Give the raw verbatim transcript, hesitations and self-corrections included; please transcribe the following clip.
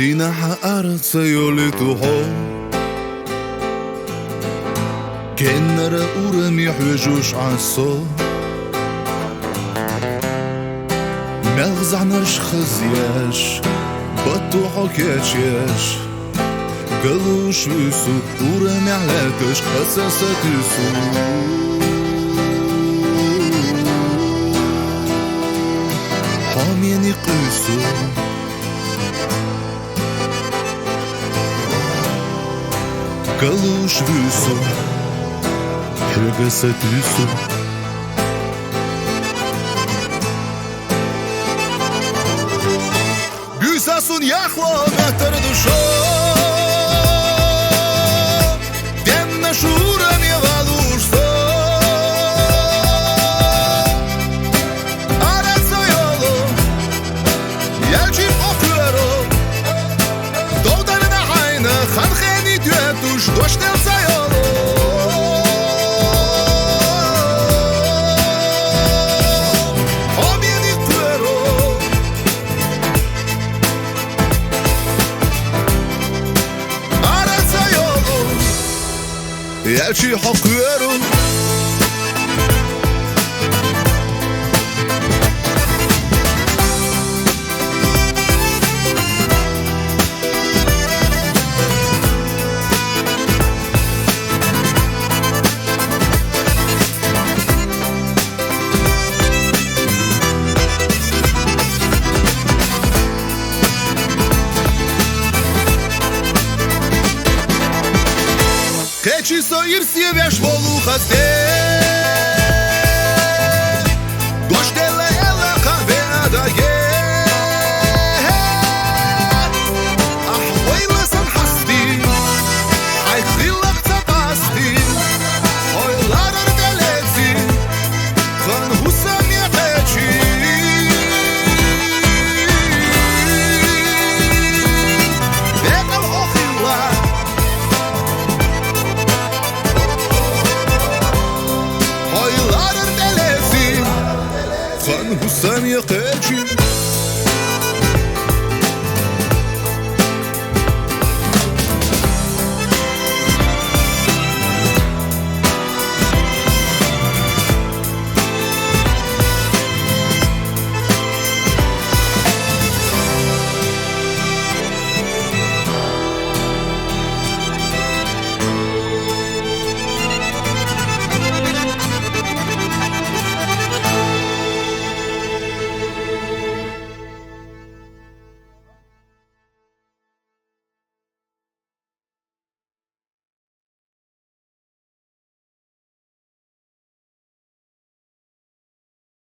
Инахьа арца йолиту хьо, кеннара урами хьуьжуш Ӏа со. Мел зӀанарш хазъеш, батту хьо кечъеш, галуш вуьсу, урамехь лаьтташ, аса сатуьйсу. Хьо мени кхуьйсу. Галуш вуьсу, хьоьга сатуьйсу. Буьйса суна яхло меттар ду шо, денна шура ме валуш со. Ара ца йолу, яьлчи хьо кхоьру, довдарна хьайна хан хений тоьттуш, дош дел ца йолу. Хьо мени кхоьру, ара ца йолу, яьлчи хьо кхоьру. Кхечи со ирсе веш волу хазде, дош делла элла кхаъ веа даге. Ахь вайла сан хьастий, хьайх хилла ца къастий, хьой ларар тӀелеций, хан хӀусаме кхечи. Бекъал хьо хилла, хьой ларар тӀелеций, хан хӀусаме кхечи.